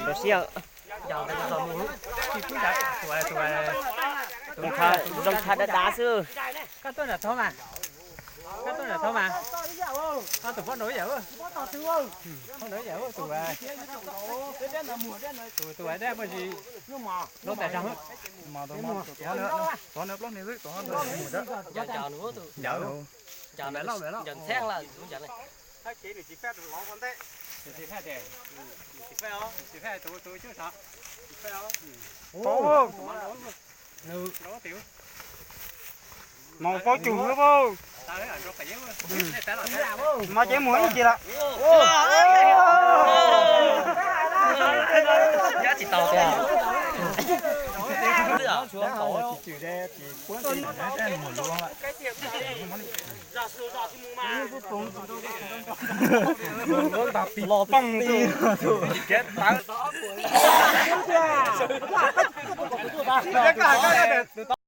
Nrov siab. Zoo tshaj dav dav xwb. Koj tuaj nram tod mas. Koj tuaj nram tod mas. Koj tus poj nrau ib yam. Poj nrau ib yam tus, tus dab poj zis. Lub tais zog. Ncaws, ncaws ntxhiab lawm. Mus paub cug xwb paub. Mas ces mus ib ce lawm. Tsis tau tiag. Los poob ti.